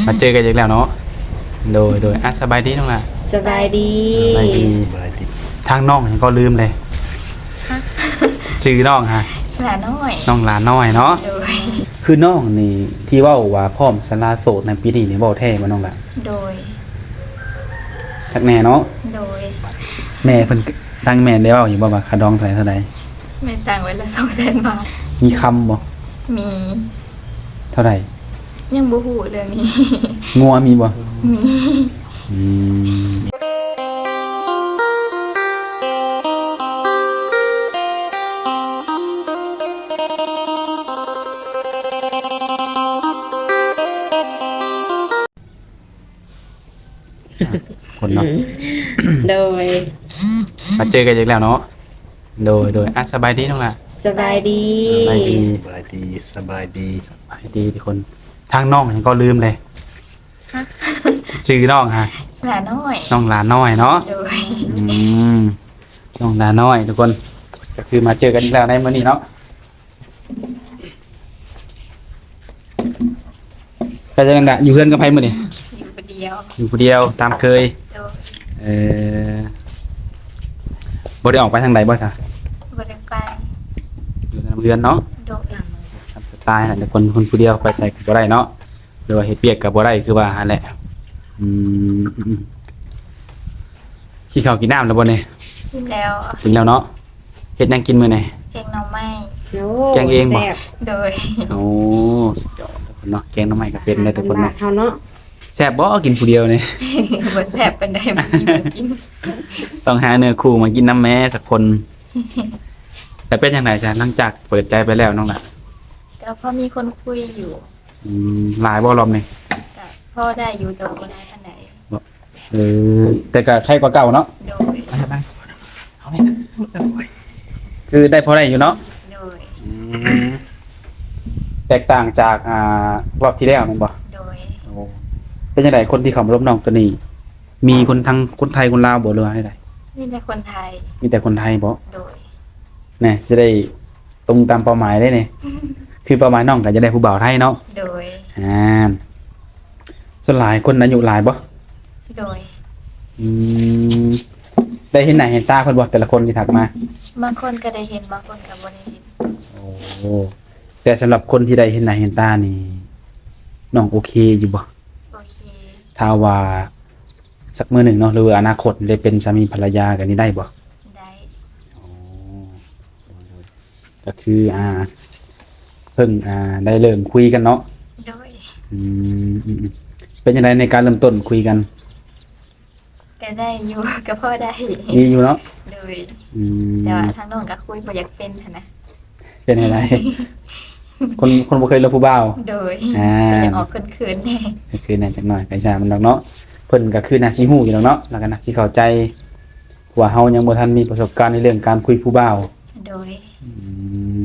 ມາເຈີກັນອີກແລ້ວເນາະ. ໂດຍ ໂດຍ ອ່ະ ສະບາຍດີນ້ອງຫຼ້າ. ສະບາຍດີ. ສະບາຍດີ. ສະບາຍດີ. ທາງນ້ອງນີ້ກໍລືມເລີຍ. ຊື່ນ້ອງຫະ? ຫຼ້ານ້ອຍ. ນ້ອງຫຼ້ານ້ອຍເນາະ. ໂດຍ. ຄືນ້ອງນີ້ທີ່ເວົ້າວ່າພ້ອມສະຫຼະໂສດໃນປີນີ້ນີ້ ເວົ້າແທ້ບໍ່ນ້ອງຫຼ້າ? ໂດຍ. ຄັກແນ່ເນາະ. ໂດຍ. ແມ່ເພິ່ນ ທາງແມ່ໄດ້ເວົ້າຢູ່ບໍ່ວ່າຄ່າດອງເທົ່າໃດ ເທົ່າໃດ? ແມ່ຕັ້ງໄວ້ລະສອງແສນບາດ. ມີຄຳບໍ່? ມີ. ເທົ່າໃດ? ຍັງບໍ່ຮູ້ເລື່ອງນີ້. ງົວມີບໍ່? ມີ. ອືມ. ຄົນເນາະ. ໂດຍ. ມາເຈີກັນອີກແລ້ວເນາະ. ໂດຍ ໂດຍ. ອ່ະ ສະບາຍດີນ້ອງຫຼ້າ. ສະບາຍດີ. ສະບາຍດີ. ສະບາຍດີ. ສະບາຍດີ. ສະບາຍດີທຸກຄົນ. ທາງນ້ອງນີ້ກໍລືມເລີຍ. ຮະ? ຊື່ນ້ອງຫະ? ຫຼ້ານ້ອຍ. ນ້ອງຫຼ້ານ້ອຍເນາະ. ໂດຍ. ອືມ ນ້ອງຫຼ້ານ້ອຍທຸກຄົນ ກໍຄືມາເຈີກັນອີກແລ້ວໃນມື້ນີ້ເນາະ. ເປັນຈັ່ງໃດ ຢູ່ເຮືອນກັບໃຜມື້ນີ້? ຢູ່ຜູ້ດຽວ. ຢູ່ຜູ້ດຽວຕາມເຄີຍ. ໂດຍ. ເອີ ບໍ່ໄດ້ອອກໄປທາງໃດບໍ່ຊະ? ບໍ່ໄດ້ໄປ. ຢູ່ນຳເຮືອນເນາະ. ໂດຍ. ຕາມສະໄຕລ໌ແຫຼະ ຄົນ ຄົນຜູ້ດຽວໄປໃສກໍບໍ່ໄດ້ເນາະ ຫຼືວ່າເຮັດວຽກກໍບໍ່ໄດ້ ຄືວ່າຫັ້ນແຫຼະ. ອືມ ກິນເຂົ້າກິນນ້ຳແລ້ວບໍ່ນີ້? ກິນແລ້ວ. ກິນແລ້ວເນາະ. ເຮັດຫຍັງກິນມື້ນີ້? ແກງໜໍ່ໄມ້. ໂອ້ ແກງເອງບໍ່? ແຊບ. ໂດຍ. ໂອ້ ສຸດຍອດເນາະ ແກງໜໍ່ໄມ້ກໍເປັນເດ້ທຸກຄົນເນາະ. ເຮົາເນາະ. ແຊບບໍ່ ກິນຜູ້ດຽວນີ້? ບໍ່ແຊບປານໃດ ບໍ່ມີໝູ່ກິນ. ຕ້ອງຫາເນື້ອຄູ່ມາກິນນຳແມ້ສັກຄົນ. ແລ້ວເປັນຈັ່ງໃດຊະ ຫຼັງຈາກເປີດໃຈໄປແລ້ວນ້ອງຫຼ້າ? ກໍພໍມີຄົນຄຸຍຢູ່. ອືມ ຫຼາຍບໍ່ລອບນີ້? ກໍພໍໄດ້ຢູ່ ແຕ່ວ່າບໍ່ຫຼາຍປານໃດ. ບໍ່ ເອີ ແຕ່ກໍໄຄກວ່າເກົ່າເນາະ. ໂດຍ. ເອົານີ້ນະ ຄືໄດ້ພໍໄດ້ຢູ່ເນາະ. ໂດຍ. ອືມ ແຕກຕ່າງຈາກ ອ່າ ລອບທີ່ແລ້ວແມ່ນບໍ່? ໂດຍ. ໂອ້ ເປັນຈັ່ງໃດ ຄົນທີ່ເຂົ້າມາລົມນ້ອງໂຕນີ້ ມີຄົນທັງ ຄົນໄທ ຄົນລາວບໍ່ ຫຼືວ່າໃດ? ມີແຕ່ຄົນໄທ. ມີແຕ່ຄົນໄທບໍ່? ໂດຍ. ແນ່ ຊິໄດ້ ຕົງຕາມເປົ້າໝາຍເດ້ນີ້. ຄືເປົ້າໝາຍນ້ອງກໍຢາກໄດ້ຜູ້ບ່າວໄທເນາະ. ໂດຍ. ອ່າ ສ່ວນຫຼາຍຄົນອາຍຸຫຼາຍບໍ່? ໂດຍ. ອືມ ໄດ້ເຫັນໜ້າເຫັນຕາເພິ່ນບໍ່ ແຕ່ລະຄົນທີ່ທັກມາ? ບາງຄົນກໍໄດ້ເຫັນ ບາງຄົນກໍບໍ່ໄດ້ເຫັນ. ໂອ້ ແຕ່ສຳລັບຄົນທີ່ໄດ້ເຫັນໜ້າເຫັນຕານີ້ ນ້ອງໂອເຄຢູ່ບໍ່? ໂອເຄ. ຖ້າວ່າ ສັກມື້ໜຶ່ງເນາະ ຫຼືວ່າອະນາຄົດໄດ້ເປັນສາມີພັນລະຍາກັນນີ້ໄດ້ບໍ່? ໄດ້. ອໍ ໂດຍໆ ກໍຄື ອ່າ ເພິ່ງ ອ່າ ໄດ້ເລີ່ມຄຸຍກັນເນາະ. ໂດຍ. ອືມ ອືມ ເປັນຈັ່ງໃດໃນການເລີ່ມຕົ້ນຄຸຍກັນ? ກໍໄດ້ຢູ່ ກໍພໍໄດ້ ດີຢູ່ເນາະ. ໂດຍ. ອືມ ແຕ່ວ່າທາງນ້ອງກໍຄຸຍບໍ່ຢາກເປັນຫັ້ນນະ. ເປັນຈັ່ງໃດ? ຄົນ ຄົນບໍ່ເຄີຍລົມຜູ້ບ່າວ. ໂດຍ. ອ່າ ກໍຢາກອອກເຂີນໆແດ່ ເຂີນໆແດ່ຈັກໜ້ອຍ ໃຜຊ່າງມັນດອກເນາະ. ເພິ່ນກໍຄືໜ້າຊິຮູ້ຢູ່ດອກເນາະ ແລ້ວກໍໜ້າຊິເຂົ້າໃຈ ເພາະວ່າເຮົາຍັງບໍ່ທັນມີປະສົບການໃນເລື່ອງການຄຸຍຜູ້ບ່າວ. ໂດຍ. ອືມ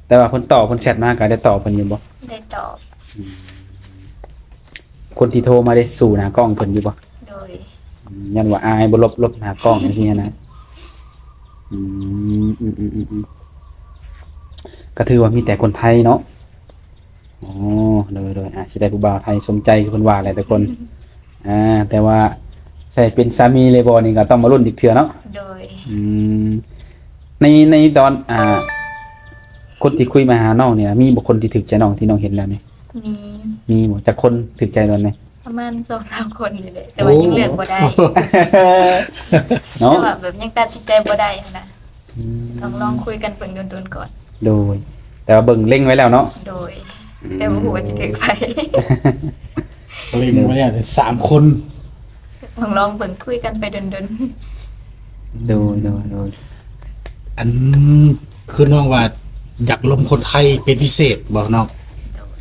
ແຕ່ວ່າເພິ່ນຕອບ ເພິ່ນແຊັດມາກໍໄດ້ຕອບເພິ່ນຢູ່ບໍ່? ໄດ້ຕອບ. ອືມ ຄົນທີ່ໂທມາເດ້ ສູ້ໜ້າກ້ອງເພິ່ນຢູ່ບໍ່? ໂດຍ. ອືມ ຢ້ານວ່າອາຍບໍ່ລົບ ລົບໜ້າກ້ອງຈັ່ງຊີ້ຫັ້ນນະ. ອືມ ອືມ ກໍຖືວ່າມີແຕ່ຄົນໄທເນາະ. ອໍ ໂດຍໆ ອາດຊິໄດ້ຜູ້ບ່າວໄທສົມໃຈຄືເພິ່ນວ່າແຫຼະທຸກຄົນ. ອ່າ ແຕ່ວ່າໃສ່ເປັນສາມີເລີຍບໍ່ນີ້ກໍຕ້ອງມາລຸ້ນອີກເທື່ອເນາະ. ໂດຍ. ອືມ ໃນ ໃນຕອນ ອ່າ ຄົນທີ່ຄຸຍມາຫານ້ອງນີ້ ມີບໍ່ຄົນທີ່ຖືກໃຈນ້ອງ ທີ່ນ້ອງເຫັນແລ້ວນີ້? ມີ. ມີບໍ່? ຈັກຄົນຖືກໃຈຕອນນີ້? ປະມານສອງສາມຄົນນີ້ແຫຼະ ແຕ່ວ່າຍັງເລືອກບໍ່ໄດ້ເນາະ ແຕ່ວ່າແບບຍັງຕັດສິນໃຈບໍ່ໄດ້ຫັ້ນນະ. ອືມ ຕ້ອງລອງຄຸຍກັນເບິ່ງດົນໆກ່ອນ. ໂດຍ. ແຕ່ວ່າເບິ່ງເລັງໄວ້ແລ້ວເນາະ. ໂດຍ. ອືມ ແຕ່ບໍ່ຮູ້ວ່າຊິຖືກໃຜ. ເລັງໄວ້ແລ້ວສາມຄົນ. ຕ້ອງລອງເບິ່ງ ຄຸຍກັນໄປດົນໆ. ໂດຍ ໂດຍ ໂດຍ. ອັນ ຄືນ້ອງວ່າຢາກລົມຄົນໄທເປັນພິເສດບໍ່ນ້ອງ? ໂດຍ.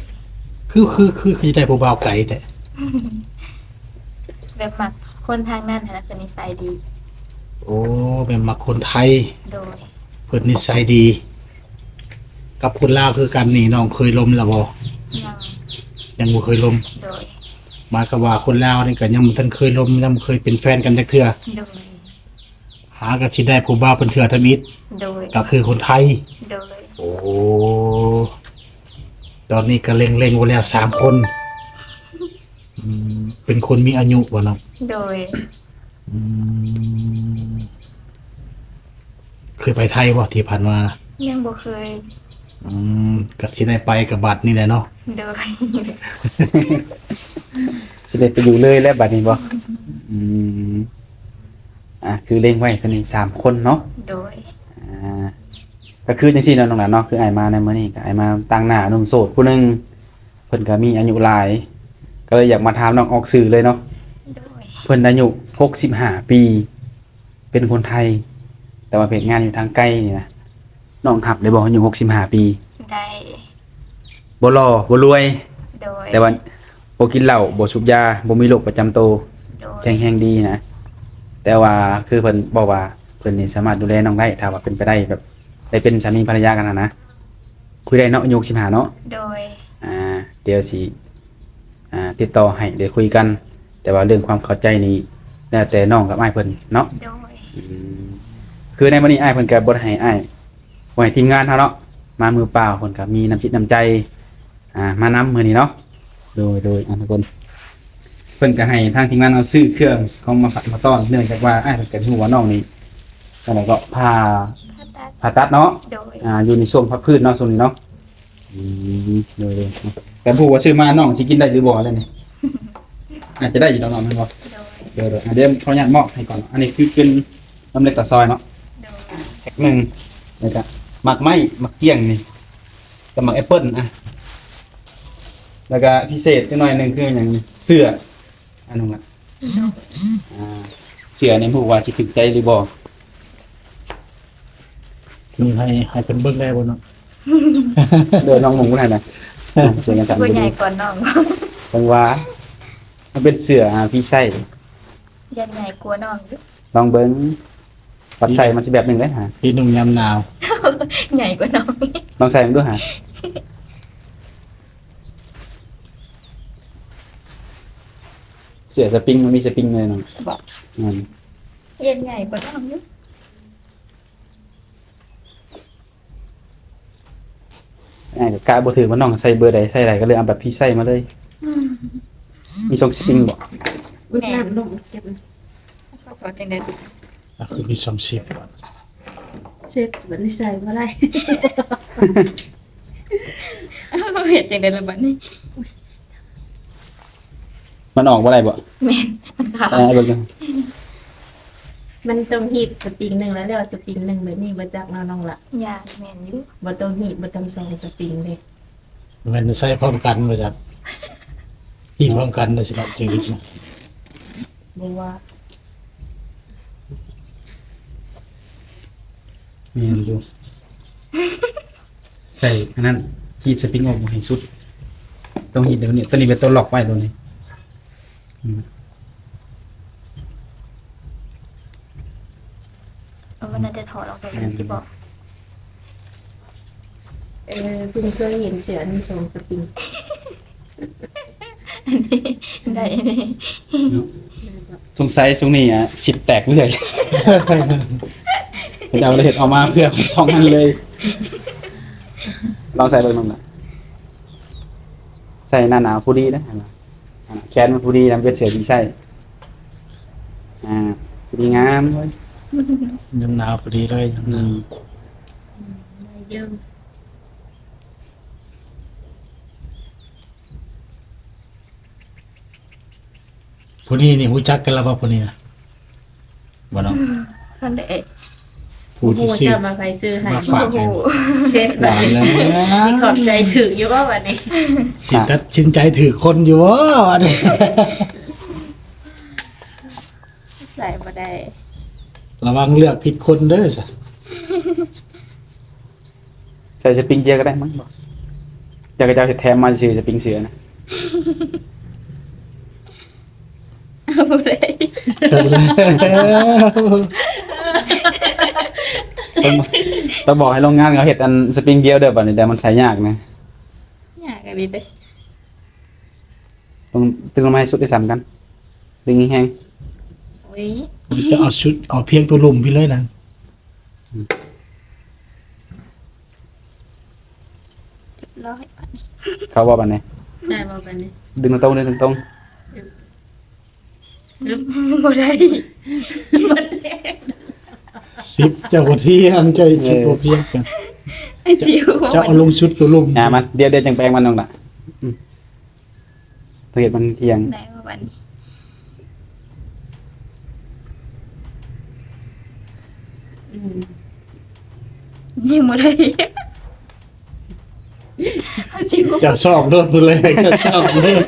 ຄື ຄື ຄື ຄືໄດ້ຜູ້ບ່າວໄກແທ້? ແບບມັກຄົນທາງນັ້ນຫັ້ນນະ ເພິ່ນນິໄສດີ. ໂອ້ ແບບມັກຄົນໄທ. ໂດຍ. ເພິ່ນນິໄສດີ. ກັບຄົນລາວຄືກັນນີ້ ນ້ອງເຄີຍລົມແລ້ວບໍ່? ຍັງ. ຍັງບໍ່ເຄີຍລົມ. ໂດຍ. ໝາຍຄວາມວ່າຄົນລາວນີ້ກໍຍັງບໍ່ທັນເຄີຍລົມ ຍັງບໍ່ເຄີຍເປັນແຟນກັນຈັກເທື່ອ. ໂດຍ. ຫາກໍຊິໄດ້ຜູ້ບ່າວເປັນເທື່ອທຳອິດ. ໂດຍ. ກໍຄືຄົນໄທ. ໂດຍ. ໂອ້ ຕອນນີ້ກໍເລັງໆໄວ້ແລ້ວສາມຄົນ. ອືມ ເປັນຄົນມີອາຍຸບໍ່ນ້ອງ? ໂດຍ. ອືມ ເຄີຍໄປໄທບໍ່ທີ່ຜ່ານມານະ? ຍັງບໍ່ເຄີຍ. ອືມ ກໍຊິໄດ້ໄປກັບບັດນີ້ແຫຼະເນາະ. ໂດຍ. ຊິໄດ້ໄປຢູ່ເລີຍແລ້ວບັດນີ້ບໍ່? ອືມ ອ່າ ຄືເລັງໄວ້ເພິ່ນນີ້ສາມຄົນເນາະ. ໂດຍ. ອ່າ ກໍຄືຈັ່ງຊີ້ເນາະນ້ອງຫຼ້າເນາະ, ຄືອ້າຍມາໃນມື້ນີ້ ກໍອ້າຍມາຕາງໜ້າໜຸ່ມໂສດຜູ້ໜຶ່ງ ເພິ່ນກໍມີອາຍຸຫຼາຍ ກໍເລີຍຢາກມາຖາມນ້ອງອອກຊື່ເລີຍເນາະ. ໂດຍ. ເພິ່ນອາຍຸຫົກສິບຫ້າປີ ເປັນຄົນໄທ ແຕ່ວ່າໄປເຮັດງານຢູ່ທາງໄກນີ້ນະ, ນ້ອງຮັບໄດ້ບໍ່ ອາຍຸຫົກສິບຫ້າປີ? ໄດ້. ບໍ່ຫຼໍ່ບໍ່ລວຍ? ໂດຍ. ແຕ່ວ່າບໍ່ກິນເຫຼົ້າ ບໍ່ສູບຢາ ບໍ່ມີໂລກປະຈຳໂຕ. ໂດຍ. ແຂງແຮງດີນະ, ແຕ່ວ່າຄືເພິ່ນບອກວ່າເພິ່ນນີ້ສາມາດດູແລນ້ອງໄດ້ ຖ້າວ່າເປັນໄປໄດ້ ແບບໄດ້ເປັນສາມີພັນລະຍາກັນຫັ້ນນະ. ຄຸຍໄດ້ເນາະ ອາຍຸສິບຫ້າເນາະ. ໂດຍ. ອ່າ ດຽວຊິ ອ່າ ຕິດຕໍ່ໃຫ້ໄດ້ຄຸຍກັນ, ແຕ່ວ່າເລື່ອງຄວາມເຂົ້າໃຈນີ້ແລ້ວແຕ່ນ້ອງກັບອ້າຍເພິ່ນເນາະ. ໂດຍ. ອືມ ຄືໃນມື້ນີ້ອ້າຍເພິ່ນກໍບໍ່ໄດ້ໃຫ້ອ້າຍ ບໍ່ໃຫ້ທີມງານເຮົາເນາະ ມາມືເປົ່າ, ເພິ່ນກໍມີນ້ຳຈິດນ້ຳໃຈ ອ່າ ມານຳມື້ນີ້ເນາະ. ໂດຍ ໂດຍ ອ່າ ທຸກຄົນ ເພິ່ນກໍໃຫ້ທາງທີມງານເຮົາຊື້ເຄື່ອງຂອງມາຝາກມາຕ້ອນ ເນື່ອງຈາກວ່າອ້າຍເພິ່ນກໍຮູ້ວ່ານ້ອງນີ້ ອັນນັ້ນກໍຜ່າ ຜ່າຕັດ ຜ່າຕັດເນາະ. ໂດຍ. ອ່າ ຢູ່ໃນຊ່ວງພັກຟື້ນເນາະ ຊ່ວງນີ້ເນາະ. ອືມ ໂດຍ ໂດຍ. ແຕ່ບໍ່ຮູ້ວ່າຊື້ມານ້ອງຊິກິນໄດ້ຫຼືບໍ່ແລ້ວນີ້ ອາດຈະໄດ້ຢູ່ດອກເນາະ ແມ່ນບໍ່? ໂດຍ. ໂດຍ ໂດຍ. ອ່າ ດຽວຂໍອະນຸຍາດມອບໃຫ້ກ່ອນເນາະ, ອັນນີ້ຄືເປັນນ້ຳເລັກຕາຊອຍເນາະ. ໂດຍ. ແພັກໜຶ່ງ ແລ້ວກະໝາກໄມ້ ໝາກກ້ຽງນີ້ ກັບໝາກແອັບເປິ້ນ ອ່ະ ແລ້ວກະພິເສດຈັກໜ້ອຍໜຶ່ງຄືຫຍັງ ເສື້ອ ອັນໜຶ່ງລະ ອ່າ ເສື້ອນີ້ບໍ່ຮູ້ວ່າຊິຖືກໃຈຫຼືບໍ່? ນີ້ໃຫ້ ໃຫ້ເພິ່ນເບິ່ງໄດ້ບໍ່ເນາະ? ໂດຍ ນ້ອງມຸງຫັ້ນນະ ເສື້ອຍັງກັນ ຜູ້ໃຫຍ່ກວ່ານ້ອງ ຈັ່ງວ່າມັນເປັນເສື້ອ ອ່າ ພີ່ໃສ່ ຢ້ານໃຫຍ່ກວ່ານ້ອງຢູ່. ລອງເບິ່ງ ວັດໃສ່ມັນຊິແບບໜຶ່ງເດ້ຫາ ທີ່ນຸ່ງຍາມໜາວ ໃຫຍ່ກວ່ານ້ອງ. ລອງໃສ່ເບິ່ງດູຫາ ເສື້ອສະປິງ ມັນມີສະປິງເລີຍເນາະ. ບໍ່ ແມ່ນ ຢ້ານໃຫຍ່ກວ່ານ້ອງຢູ່. ອ້າຍກໍກະບໍ່ຖືກວ່ານ້ອງໃສ່ເບີໃດ ໃສ່ໃດ ກໍເລີຍເອົາແບບພີ່ໃສ່ມາເລີຍ. ອືມ ມີຊ່ອງສະປິງບໍ່? ອຸດນ້ຳລົງເກັບ ເຂົາເອົາຈັ່ງໃດ? ອ່ະ ຄືມີຊ່ອງສະປິງ ເຊັດ ບັດນີ້ໃສ່ບໍ່ໄດ້ ເຮັດຈັ່ງໃດລະບັດນີ້? ມັນອອກບໍ່ໄດ້ບໍ່? ແມ່ນ ມັນຂາດ. ເອີ ເບິ່ງ ມັນຕ້ອງຮີດສະປິງໜຶ່ງ ແລ້ວເລືອກສະປິງໜຶ່ງແບບນີ້ບໍ່ຈັກເນາະນ້ອງລະ. ຢ່າ ແມ່ນຢູ່ ບໍ່ຕ້ອງຮີດ ບໍ່ຕ້ອງສອງສະປິງເດ້. ແມ່ນໃຊ້ພ້ອມກັນບໍ່ຈັກ ຮີດພ້ອມກັນໄດ້ຊິເນາະ ຈັ່ງຮີດນະ. ບໍ່ວ່າ ແມ່ນຢູ່. ໃສ່ອັນນັ້ນ ຮີດສະປິງອອກບໍ່ໃຫ້ສຸດ ຕ້ອງຮີດແບບນີ້. ຕົວນີ້ເປັນຕົວລັອກໄວ້ຕົວນີ້. ອືມ ເອົາ ມັນໜ້າຈະຖອດອອກໄປແລ້ວ ແມ່ນ ຊິບອກ. ເອີ ເພິ່ງເຄີຍເຫັນເສື້ອອັນມີສອງສະປິງ. ອັນນີ້ໄດ້ ອັນນີ້ ເນາະ. ສົງໄສຊ່ວງນີ້ ອາ ສິບແຕກເລື້ອຍ ເຂົາເຈົ້າເລີຍເຮັດອອກມາເພື່ອສອງອັນເລີຍ. ລອງໃສ່ເບິ່ງນຳນະ ໃສ່ໜ້າໜາວພໍດີນະ ແຂນມັນພໍດີນຳ ເປັນເສື້ອທີ່ໃສ່ ອ່າ ພໍດີງາມເລີຍ ຍາມໜາວພໍດີເລີຍ. ອືມ ອືມ ໄດ້ຢູ່. ຜູ້ນີ້ນີ້ຮູ້ຈັກກັນແລ້ວບໍ່ ຜູ້ນີ້ນະ? ບໍ່ເນາະ ອືມ ທ່ານໃດ ຜູ້ທີ່ຊື້ ມາຝາກໃຫ້ ມາຝາກໃຫ້ ໂອ້ໂຫ ເຊັດ ວ່າແລ້ວ ຊິຂອບໃຈຖືກຢູ່ບໍ່ບັດນີ້? ຊິຕັດສິນໃຈຖືກຄົນຢູ່ບໍ່ບັດນີ້? ໃສ່ບໍ່ໄດ້ ລະວັງເລືອກຜິດຄົນເດີຊະ. ໃສ່ສະປິງດຽວກໍໄດ້ມັ້ງ ບໍ່ ຈັກເຂົາເຈົ້າເຮັດແຖມມາຊື່ ສະປິງເສື້ອນະ. ເອົາບໍ່ໄດ້ ຕ້ອງ ຕ້ອງບອກໃຫ້ໂຮງງານເຂົາເຮັດອັນສະປິງດຽວເດີ ບັດນີ້ ດຽວມັນໃສ່ຍາກນະ. ຍາກອີ່ຫຼີເດ້. ຕ້ອງດຶງລົງມາໃຫ້ສຸດໄດ້ສ່ຳກັນ ດຶງແຮງ. ໂອ້ຍ ຈະເອົາສຸດ ເອົາພຽງຕົວລຸ່ມພີ້ເລີຍນະ. ອືມ ຮຽບຮ້ອຍ ເຂົ້າບໍ່ບັດນີ້? ໄດ້ບໍ່ບັດນີ້? ດຶງຕົງໆ ດຶງຕົງໆ. ບໍ່ໄດ້ ສິບ ເຈົ້າບໍ່ທ່ຽງ ເຈົ້າ ເອີ ສິບບໍ່ພຽງກັນ ໄອ້ຈິວ ເຈົ້າເອົາລົງຊຸດໂຕລຸ່ມ ອ່າ ມັນ ດຽວ ດຽວຈັ່ງແປງມັນນ້ອງລະ ອືມ ຕ້ອງເຮັດມັນທ່ຽງ ໄດ້ບໍ່ບັດນີ້? ອືມ ຍັງບໍ່ໄດ້ ເຈົ້າຊອກໂລດ ຜູ້ແລກເຈົ້າຊອກໂລດ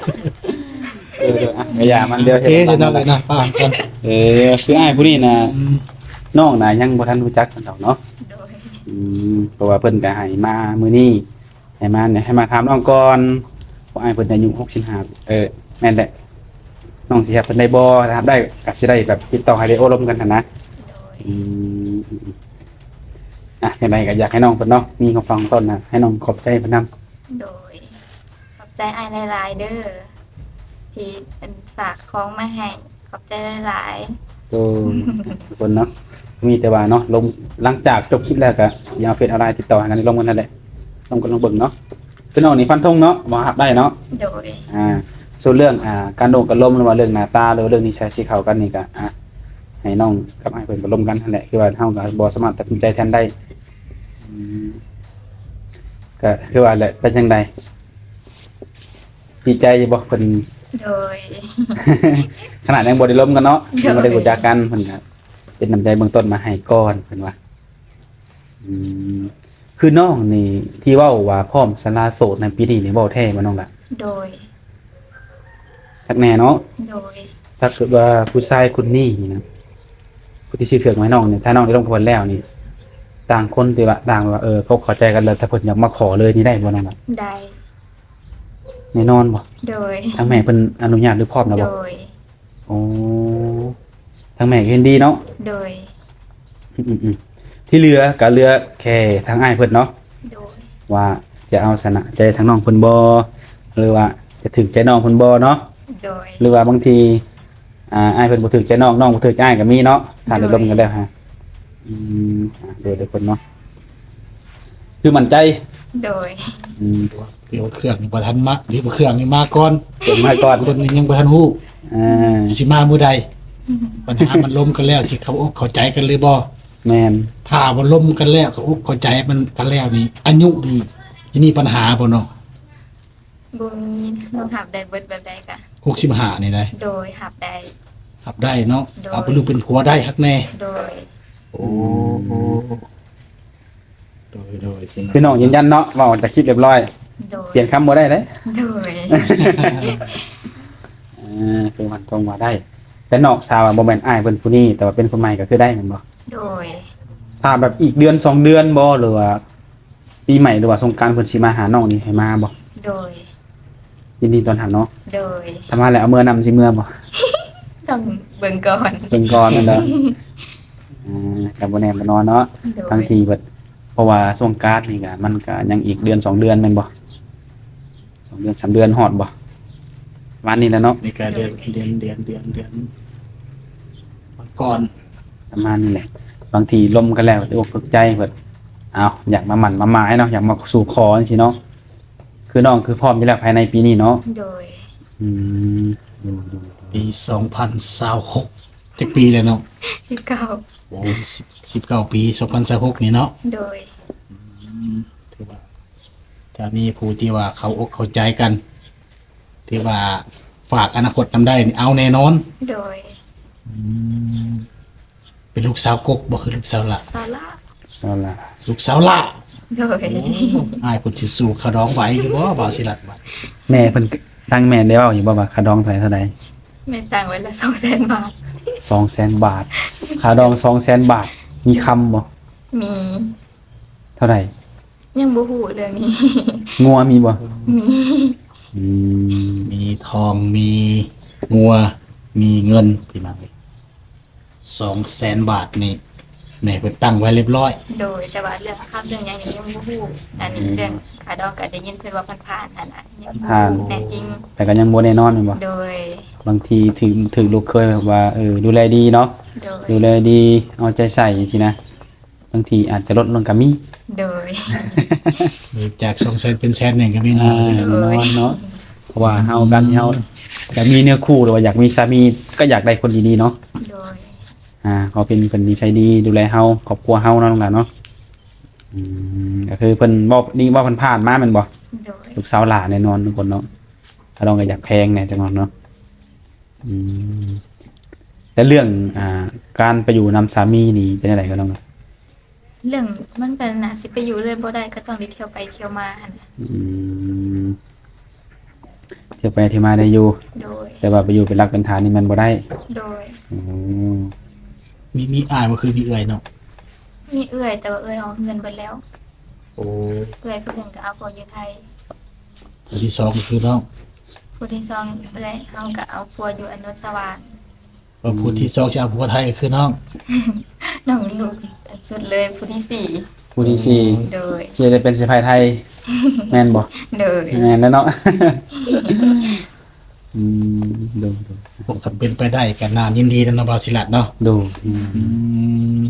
ເອີ ເອີ ອ່ະ ກະຢ່າມັນ ດຽວເຮັດ ເອີ ເຮັດເນາະ ເນາະ ເນາະ ເອີ ຄືອ້າຍຜູ້ນີ້ນະ ອືມ ນ້ອງນະຍັງບໍ່ທັນຮູ້ຈັກເພິ່ນດອກເນາະ ໂດຍ ອືມ ເພາະວ່າເພິ່ນກະໃຫ້ມາມື້ນີ້ ໃຫ້ມາ ໃຫ້ມາຖາມນ້ອງກ່ອນ ເພາະອ້າຍເພິ່ນອາຍຸຫົກສິບຫ້າ ເອີ ແມ່ນແຫຼະ ນ້ອງຊິຮັບເພິ່ນໄດ້ບໍ່? ຖ້າຮັບໄດ້ກະຊິໄດ້ແບບຕິດຕໍ່ໃຫ້ໄດ້ໂອ້ລົມກັນຫັ້ນນະ ໂດຍ ອືມ ອ່ະ ຈັ່ງໃດກະຢາກໃຫ້ນ້ອງເພິ່ນເນາະ ມີຄຳຟັງຕົ້ນນະ ໃຫ້ນ້ອງຂອບໃຈເພິ່ນນຳ ໂດຍ ຂອບໃຈອ້າຍຫຼາຍໆເດີ ທີ່ເພິ່ນຝາກຂອງມາໃຫ້ ຂອບໃຈຫຼາຍໆ ໂອ້ ທຸກຄົນເນາະ ມີແຕ່ວ່າເນາະ ລົງ ຫຼັງຈາກຈົບຄລິບແລ້ວກະຊິເອົາເຟສເອົາໄລຕິດຕໍ່ຫາກັນ ລົມກັນຫັ້ນແຫຼະ ລົມກັນລອງເບິ່ງເນາະ ຄືນ້ອງນີ້ຟັນທົງເນາະ ວ່າຮັບໄດ້ເນາະ ໂດຍ ອ່າ ສ່ວນເລື່ອງ ອ່າ ການໂອ້ການລົມ ຫຼືວ່າເລື່ອງໜ້າຕາ ຫຼືວ່າເລື່ອງນິໄສຊິເຂົ້າກັນນີ້ກະ ອ່າ ໃຫ້ນ້ອງກັບອ້າຍເພິ່ນໄປລົມກັນຫັ້ນແຫຼະ ຄືວ່າເຮົາກະບໍ່ສາມາດຕັດສິນໃຈແທນໄດ້ ອືມ ກະຄືວ່າແຫຼະ ເປັນຈັ່ງໃດ? ດີໃຈຢູ່ບໍ່ເພິ່ນ? ໂດຍ ຂະໜາດຍັງບໍ່ໄດ້ລົມກັນເນາະ ໂດຍ ຍັງບໍ່ໄດ້ຮູ້ຈັກກັນ ເພິ່ນກະເປັນນ້ຳໃຈເບື້ອງຕົ້ນມາໃຫ້ກ່ອນ ເພິ່ນວ່າ ອືມ ຄືນ້ອງນີ້ທີ່ເວົ້າວ່າພ້ອມສະຫຼະໂສດໃນປີນີ້ນີ້ ເວົ້າແທ້ບໍ່ນ້ອງລະ? ໂດຍ ຄັກແນ່ເນາະ ໂດຍ ຖ້າເກີດວ່າຜູ້ຊາຍຄົນນີ້ນີ້ນະ ຜູ້ທີ່ຊື້ເຄື່ອງມາໃຫ້ນ້ອງນີ້ ຖ້ານ້ອງໄດ້ລົມກັບເພິ່ນແລ້ວນີ້ ຕ່າງຄົນທີ່ວ່າ ຕ່າງວ່າ ເອີ ເຂົາເຂົ້າໃຈກັນແລ້ວ ຖ້າເພິ່ນຢາກມາຂໍເລີຍນີ້ໄດ້ບໍ່ນ້ອງລະ? ໄດ້ ແນ່ນອນບໍ່? ໂດຍ ທາງແມ່ເພິ່ນອະນຸຍາດ ຫຼື ພ້ອມແລ້ວບໍ່? ໂດຍ ໂອ້ ທາງແມ່ກະເຫັນດີເນາະ ໂດຍ ອືມໆ ທີ່ເຫຼືອກະເຫຼືອແຄ່ທາງອ້າຍເພິ່ນເນາະ ໂດຍ ວ່າຈະເອົາຊະນະໃຈທາງນ້ອງເພິ່ນບໍ່ ຫຼືວ່າຈະຖືກໃຈນ້ອງເພິ່ນບໍ່ເນາະ ໂດຍ ຫຼືວ່າບາງທີ ອ່າ ອ້າຍເພິ່ນບໍ່ຖືກໃຈນ້ອງ ນ້ອງບໍ່ຖືກໃຈອ້າຍກະມີເນາະ ຖ້າໄດ້ລົມກັນແລ້ວຫາ ອືມ ອ່າ ໂດຍ ທຸກຄົນເນາະ ຄືໝັ້ນໃຈ ໂດຍ ອືມ ທີ່ວ່າເຄື່ອງນີ້ບໍ່ທັນມາ ທີ່ວ່າເຄື່ອງນີ້ມາກ່ອນ ເຄື່ອງມາກ່ອນ ຄົນນີ້ຍັງບໍ່ທັນຮູ້ ອ່າ ຊິມາມື້ໃດ ອືມ ບັນຫາມັນລົມກັນແລ້ວ ຊິເຂົ້າອົກເຂົ້າໃຈກັນຫຼືບໍ່? ແມ່ນ ຖ້າບໍ່ລົມກັນແລ້ວ ເຂົ້າອົກເຂົ້າໃຈມັນກັນແລ້ວນີ້ ອາຍຸນີ້ຊິມີບັນຫາບໍ່ນ້ອງ? ບໍ່ມີ ນ້ອງຮັບໄດ້ເບິດແບບໃດກະ ຫົກສິບຫ້ານີ້ໄດ໋ ໂດຍ ຮັບໄດ້ ຮັບໄດ້ເນາະ ໂດຍ ເອົາເປັນລູກເປັນຜົວໄດ້ ຮັກແນ່ ໂດຍ ໂອ້ ອືມ ໂດຍ ໂດຍ ຄືນ້ອງຢືນຢັນເນາະ ເວົ້າອອກຈາກຄລິບລຽບລ້ອຍ ໂດຍ ປ່ຽນຄຳບໍ່ໄດ້ເດ້ ໂດຍ ເອີ ຄືວັນຕົງວ່າໄດ້ ແຕ່ນອກຖ້າວ່າບໍ່ແມ່ນອ້າຍເພິ່ນຜູ້ນີ້ ແຕ່ວ່າເປັນຄົນໃໝ່ກະຄືໄດ້ແມ່ນບໍ່? ໂດຍ ຖ້າແບບອີກເດືອນສອງເດືອນບໍ່ ຫຼືວ່າ ປີໃໝ່ ຫຼືວ່າສົງການເພິ່ນຊິມາຫານ້ອງນີ້ໃຫ້ມາບໍ່? ໂດຍ ຍິນດີຕ້ອນຮັບເນາະ ໂດຍ ຖ້າມາແລ້ວເອົາເມືອນຳ ຊິເມືອບໍ່? ຕ້ອງເບິ່ງກ່ອນ ເບິ່ງກ່ອນແມ່ນບໍ່? ອ່າ ກະບໍ່ແນ່ບໍ່ນອນເນາະ ໂດຍ ບາງທີເພິ່ນ ເພາະວ່າຊ່ວງກາດນີ້ກະ ມັນກະຍັງອີກເດືອນສອງເດືອນແມ່ນບໍ່? ສອງເດືອນສາມເດືອນຮອດບໍ່? ປະມານນີ້ແຫຼະເນາະ ນີ້ກະເດືອນ ໂດຍ ເດືອນ ເດືອນ ເດືອນ ເດືອນ ກ່ອນ ປະມານນີ້ແຫຼະ ບາງທີລົມກັນແລ້ວຖືກອົກຖືກໃຈເພິ່ນ ເອົາ ຢາກມາໝັ້ນມາໝາຍເນາະ ຢາກມາສູ່ຂໍຈັ່ງຊີ້ເນາະ ຄືນ້ອງຄືພ້ອມຢູ່ແລ້ວພາຍໃນປີນີ້ເນາະ ໂດຍ ອືມ ໂດຍ ໂດຍ ໂດຍ ປີສອງພັນຊາວຫົກ ຈັກປີແລ້ວນ້ອງ? ສິບເກົ້າ ໂອ້ ສິບ ສິບເກົ້າປີ ສອງພັນຊາວຫົກນີ້ເນາະ ໂດຍ ອືມ ຖືວ່າ ຖ້າມີຜູ້ທີ່ວ່າເຂົ້າອົກເຂົ້າໃຈກັນ ທີ່ວ່າຝາກອະນາຄົດນຳໄດ້ນີ້ ເອົາແນ່ນອນ ໂດຍ ອືມ ເປັນລູກສາວກົກບໍ່ ຄືລູກສາວຫຼ້າ? ສາວຫຼ້າ ສາວຫຼ້າ ລູກສາວຫຼ້າ ໂດຍ ໂອ້ ອ້າຍເພິ່ນຊິສູ້ຄ່າດອງໄຫວຢູ່ບໍ່ ບ່າວສີລັດ? ແມ່ເພິ່ນ ທາງແມ່ໄດ້ເວົ້າຢູ່ບໍ່ວ່າຄ່າດອງເທົ່າໃດ ເທົ່າໃດ? ແມ່ຕັ້ງໄວ້ລະສອງແສນບາດ ສອງແສນບາດ ຄ່າດອງສອງແສນບາດ ມີຄຳບໍ່? ມີ ເທົ່າໃດ? ຍັງບໍ່ຮູ້ເລື່ອງນີ້ ງົວມີບໍ່? ມີ ອືມ ມີທອງ ມີງົວ ມີເງິນ ພີ່ນ້ອງ ສອງແສນບາດນີ້ ແມ່ເພິ່ນຕັ້ງໄວ້ລຽບລ້ອຍ ໂດຍ ແຕ່ວ່າເລື່ອງຄຳເລື່ອງຫຍັງນີ້ຍັງບໍ່ຮູ້ ອັນນີ້ ອືມ ເລື່ອງຄ່າດອງກະໄດ້ຍິນເພິ່ນເວົ້າຜ່ານໆຫັ້ນນະ ຍັງບໍ່ຮູ້ແນ່ຈິງ ແຕ່ກະຍັງບໍ່ແນ່ນອນແມ່ນບໍ່? ໂດຍ ບາງທີຖືກ ຖືກລູກເຂີຍແບບວ່າ ເອີ ດູແລດີເນາະ ໂດຍ ດູແລດີ ເອົາໃຈໃສ່ຈັ່ງຊີ້ນະ ບາງທີອາດຈະລົດລົງກະມີ ໂດຍ ເອີ ຈາກສອງແສນເປັນແສນໜຶ່ງກະມີເນາະ ອ່າ ແນ່ນອນເນາະ ະວ່າເຮົາ ການທີ່ເຮົາຢາກມີເນື້ອຄູ່ ຫຼືວ່າຢາກມີສາມີ ກໍຢາກໄດ້ຄົນດີໆເນາະ. ໂດຍ ອ່າ ເຂົາເປັນ ເພິ່ນນິໄສດີ ດູແລເຮົາ ຄອບຄົວເຮົາເນາະ ນ້ອງຫຼ້າເນາະ. ອືມ ກໍຄືເພິ່ນເວົ້າ ນີ້ເວົ້າຜ່ານໆມາແມ່ນບໍ່? ໂດຍ ລູກສາວຫຼ້າແນ່ນອນທຸກຄົນເນາະ. ຖ້ານ້ອງກໍຢາກແພງແດ່ຈັກໜ້ອຍເນາະ. ອືມ ແຕ່ເລື່ອງ ອ່າ ການໄປຢູ່ນຳສາມີນີ້ເປັນຈັ່ງໃດກັບນ້ອງ? ເລື່ອງມັນກໍໜ້າຊິໄປຢູ່ເລີຍບໍ່ໄດ້ ກໍຕ້ອງໄດ້ທ່ຽວໄປທ່ຽວມາຫັ້ນນະ. ອືມ ທ່ຽວໄປທ່ຽວມາໄດ້ຢູ່. ໂດຍ ແຕ່ວ່າໄປຢູ່ເປັນຫຼັກເປັນຖານນີ້ແມ່ນບໍ່ໄດ້. ໂດຍ ໂອ້ ມີ ມີອ້າຍບໍ່? ຄືມີເອື້ອຍເນາະ. ມີເອື້ອຍ ແຕ່ວ່າເອື້ອຍອອກເຮືອນເບິດແລ້ວ. ໂອ້ ເອື້ອຍຜູ້ໜຶ່ງກໍເອົາຜົວຢູ່ໄທ. ຜູ້ທີສອງກໍຄືນ້ອງ. ຜູ້ທີສອງເອື້ອຍເຮົາກໍເອົາຜົວຢູ່ອະນຸສະຫວານ. ວ່າຜູ້ທີສອງຊິເອົາຜົວໄທກໍຄືນ້ອງ. ນ້ອງລູກສຸດເລີຍ ຜູ້ທີສີ່. ຜູ້ທີສີ່. ໂດຍ ຊິໄດ້ເປັນສະໃພ້ໄທ ແມ່ນບໍ່? ໂດຍ ແມ່ນແລ້ວເນາະ. ອືມ ໂດຍ ໂດຍ ໂອ້ ຄັນເປັນໄປໄດ້ກໍໜ້າຍິນດີນຳເນາະ ບ່າວສີລັດເນາະ. ໂດຍ ອືມ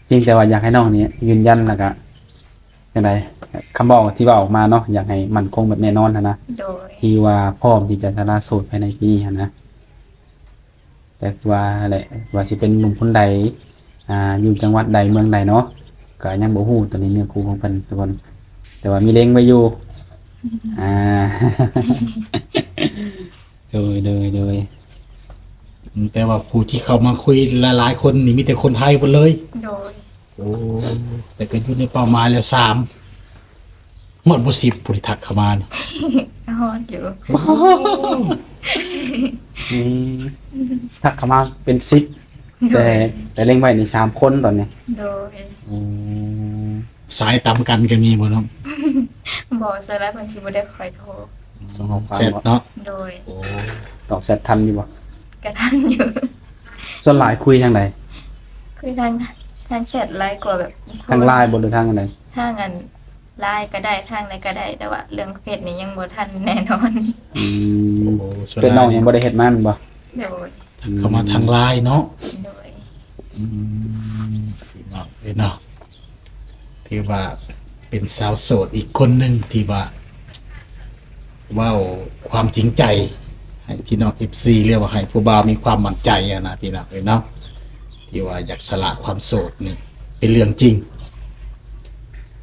ພຽງແຕ່ວ່າຢາກໃຫ້ນ້ອງນີ້ຢືນຢັນ ແລ້ວກໍຈັ່ງໃດ ຄຳເວົ້າທີ່ເວົ້າອອກມາເນາະ ຢາກໃຫ້ໝັ້ນຄົງແບບແນ່ນອນຫັ້ນນະ. ໂດຍ ທີ່ວ່າພ້ອມທີ່ຈະສະຫຼະໂສດພາຍໃນປີນີ້ຫັ້ນນະ. ແຕ່ຄືວ່າແຫຼະ ວ່າຊິເປັນໜຸ່ມຄົນໃດ ອ່າ ຢູ່ຈັງຫວັດໃດເມືອງໃດເນາະ ກໍຍັງບໍ່ຮູ້ ຕອນນີ້ເນື້ອຄູ່ຂອງເພິ່ນທຸກຄົນ ແຕ່ວ່າມີເລັງໄວ້ຢູ່. ອືມ ອ່າ ໂດຍ ໂດຍ ໂດຍ ອືມ ແຕ່ວ່າຜູ້ທີ່ເຂົ້າມາຄຸຍຫຼາຍໆຄົນນີ້ ມີແຕ່ຄົນໄທເບິດເລີຍ. ໂດຍ ໂອ້ ແຕ່ກໍຢູ່ໃນເປົ້າໝາຍແລ້ວສາມ ຮອດບໍ່ສິບ ຜູ້ທີ່ທັກເຂົ້າມານີ້? ຮອດຢູ່. ໂອ້ ອືມ ທັກເຂົ້າມາເປັນສິບ. ໂດຍ ແຕ່ ແຕ່ເລັງໄວ້ນີ້ສາມຄົນຕອນນີ້. ໂດຍ ໂອ້ ສາຍຕຳກັນກໍມີບໍ່ນ້ອງ? ບໍ່ ສ່ວນຫຼາຍເພິ່ນຊິບໍ່ໄດ້ຄ່ອຍໂທ ສົ່ງຂໍ້ຄວາມ ແຊັດເນາະ. ໂດຍ ໂອ້ ຕອບແຊັດທັນຢູ່ບໍ່? ກໍທັນຢູ່. ສ່ວນຫຼາຍຄຸຍທາງໃດ? ຄຸຍທາງ ທາງແຊັດຫຼາຍກວ່າແບບໂທ. ທາງ LINE ບໍ່ ຫຼືທາງອັນໃດ? ທາງອັນ LINE ກໍໄດ້ ທາງໃດກໍໄດ້ ແຕ່ວ່າເລື່ອງເຟສນີ້ຍັງບໍ່ທັນແນ່ນອນ. ອືມ ໂອ້ ເຟສນ້ອງຍັງບໍ່ໄດ້ເຮັດມາແມ່ນບໍ່? ໂດຍ ອືມ ເຂົ້າມາທາງ LINE ເນາະ. ໂດຍ ອືມ ພີ່ນ້ອງເອີຍເນາະ ຖືວ່າເປັນສາວໂສດອີກຄົນໜຶ່ງທີ່ວ່າ ເວົ້າຄວາມຈິງໃຈໃຫ້ພີ່ນ້ອງ ເອັຟຊີ ຫຼືວ່າໃຫ້ຜູ້ບ່າວມີຄວາມໝັ້ນໃຈຫັ້ນນະ ພີ່ນ້ອງເອີຍເນາະ ທີ່ວ່າຢາກສະຫຼະຄວາມໂສດນີ້ເປັນເລື່ອງຈິງ.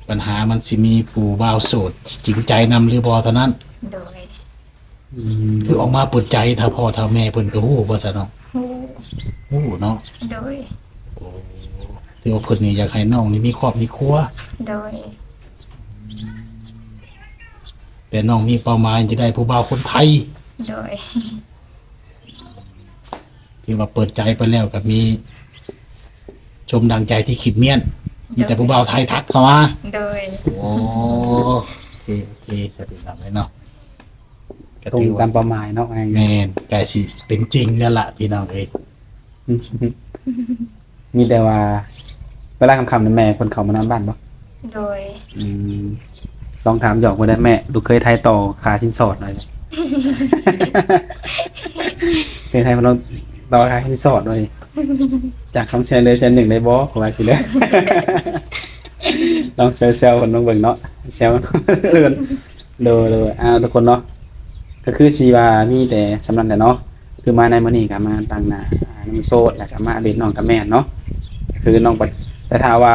ບັນຫາມັນຊິມີຜູ້ບ່າວໂສດຈິງໃຈນຳຫຼືບໍ່ເທົ່ານັ້ນ. ໂດຍ ອືມ ຄືອອກມາເປີດໃຈ ຖ້າພໍ່ຖ້າແມ່ເພິ່ນກໍຮູ້ບໍ່ຊະເນາະ? ຮູ້ ຮູ້ເນາະ. ໂດຍ ໂອ້ ຖືວ່າເພິ່ນນີ້ຢາກໃຫ້ນ້ອງນີ້ມີຄອບມີຄົວ. ໂດຍ ແຕ່ນ້ອງມີເປົ້າໝາຍຈະໄດ້ຜູ້ບ່າວຄົນໄທ. ໂດຍ ທີ່ວ່າເປີດໃຈໄປແລ້ວກໍມີ ສົມດັ່ງໃຈທີ່ຄິດມ້ຽນ ມີແຕ່ ໂດຍ ຜູ້ບ່າວໄທທັກເຂົ້າມາ. ໂດຍ ໂອ້ ໂອເຄ ໂອເຄ ສະຕິດຕາມໄວ້ເນາະ ກໍ ຕົງ ຖືວ່າ ຕາມເປົ້າໝາຍເນາະ. ແມ່ນ ໃກ້ຊິເປັນຈິງແລ້ວລະ ພີ່ນ້ອງເອີຍ. ມີແຕ່ວ່າເວລາຄ່ຳໆນີ້ແມ່ເພິ່ນເຂົ້າມານອນບ້ານບໍ່? ໂດຍ ອືມ ລອງຖາມຫຍອກເບິ່ງໄດ້ແມ່ ລູກເຂີຍໄທຕໍ່ຄ່າສິນສອດໜ່ອຍ. ເຂີຍໄທເພິ່ນລອງຕໍ່ຄ່າສິນສອດໜ່ອຍ ຈາກສອງແສນເຫຼືອແສນໜຶ່ງໄດ້ບໍ່ ເຂົາວ່າຊີ້ເດີ. ລອງແຊວໆເພິ່ນເບິ່ງເນາະ ແຊວ ໂດຍ ໂດຍ ອ່າ ທຸກຄົນເນາະ ກໍຄືຊິວ່າມີແຕ່ສ່ຳນັ້ນແຫຼະເນາະ. ຄືມາໃນມື້ນີ້ກໍມາຕາງໜ້າ ອ່າ ໜຶ່ງໂສດ ແລ້ວກໍມາອັບເດດນ້ອງກັບແມ່ເນາະ. ຄືນ້ອງ ແຕ່ຖ້າວ່າ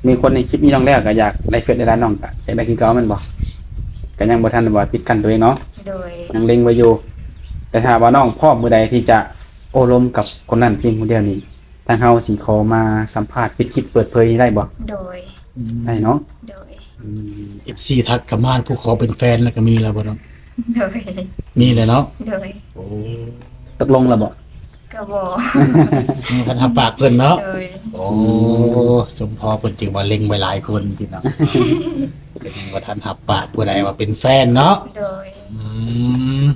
ມີຄົນໃນຄລິບນີ້ນ້ອງແລ້ວ ກໍຢາກໄດ້ເຟສໄດ້ໄລນ໌ນ້ອງ ກໍຢາກໄດ້ຄືເກົ່າແມ່ນບໍ່? ກໍຍັງບໍ່ທັນວ່າປິດກັ້ນຕົວເອງເນາະ. ໂດຍ ຍັງເລັງໄວ້ຢູ່. ແຕ່ຖ້າວ່ານ້ອງພ້ອມມື້ໃດທີ່ຈະໂອ້ລົມກັບຄົນນັ້ນພຽງຜູ້ດຽວນີ້ ທາງເຮົາຊິຂໍມາສຳພາດ ປິດຄລິບເປີດເຜີຍນີ້ໄດ້ບໍ່? ໂດຍ ອືມ ໄດ້ເນາະ. ໂດຍ ອືມ ເອັຟຊີ ທັກເຂົ້າມາ ຜູ້ຂໍເປັນແຟນແລ້ວກໍມີແລ້ວບໍ່ນ້ອງ? ໂດຍ ມີແລ້ວເນາະ. ໂດຍ ໂອ້ ຕົກລົງແລ້ວບໍ່? ກໍບໍ່ ຍັງບໍ່ທັນຮັບປາກເພິ່ນເນາະ. ໂດຍ ໂອ້ ອືມ ສົມພໍເພິ່ນຈຶ່ງວ່າເລັງໄວ້ຫຼາຍຄົນພີ່ນ້ອງ ກໍຍັງບໍ່ທັນຮັບປາກຜູ້ໃດວ່າເປັນແຟນເນາະ. ໂດຍ ອືມ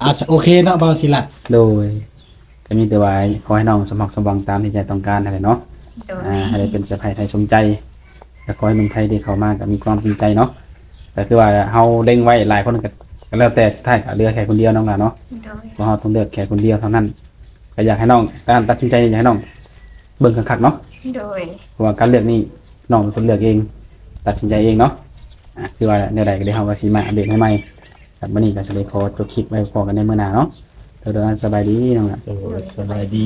ອ່າ ໂອເຄເນາະ ບ່າວສີລັດ. ໂດຍ ກໍມີແຕ່ວ່າຂໍໃຫ້ນ້ອງສົມຫວັງສົມຫວັງຕາມທີ່ໃຈຕ້ອງການຫັ້ນແຫຼະເນາະ. ໂດຍ ອ່າ ໃຫ້ໄດ້ເປັນສະໃພ້ໄທສົມໃຈ ແລະ ຂໍໃຫ້ໜຸ່ມໄທທີ່ເຂົ້າມາກໍມີຄວາມຈິງໃຈເນາະ. ກໍຄືວ່າເຮົາເລັງໄວ້ຫຼາຍຄົນ ກໍ ກໍແລ້ວແຕ່ ສຸດທ້າຍກໍເຫຼືອແຄ່ຄົນດຽວນ້ອງຫຼ້າເນາະ. ໂດຍ ເພາະເຮົາຕ້ອງເລືອກແຄ່ຄົນດຽວເທົ່ານັ້ນ. ກໍຢາກໃຫ້ນ້ອງ ການຕັດສິນໃຈນີ້ ຢາກໃຫ້ນ້ອງເບິ່ງຄັກໆເນາະ. ໂດຍ ເພາະວ່າການເລືອກນີ້ ນ້ອງເປັນຄົນເລືອກເອງ ຕັດສິນໃຈເອງເນາະ. ອ່າ ຄືວ່າແນວໃດກໍດຽວເຮົາກໍຊິມາອັບເດດໃຫ້ໃໝ່ ຄັບ ມື້ນີ້ກໍຊິໄດ້ຂໍຈົບຄລິບໄວ້ ພໍ້ກັນໃນມື້ໜ້າເນາະ. ໂດຍໆ ສະບາຍດີນ້ອງຫຼ້າ. ໂດຍ ສະບາຍດີ.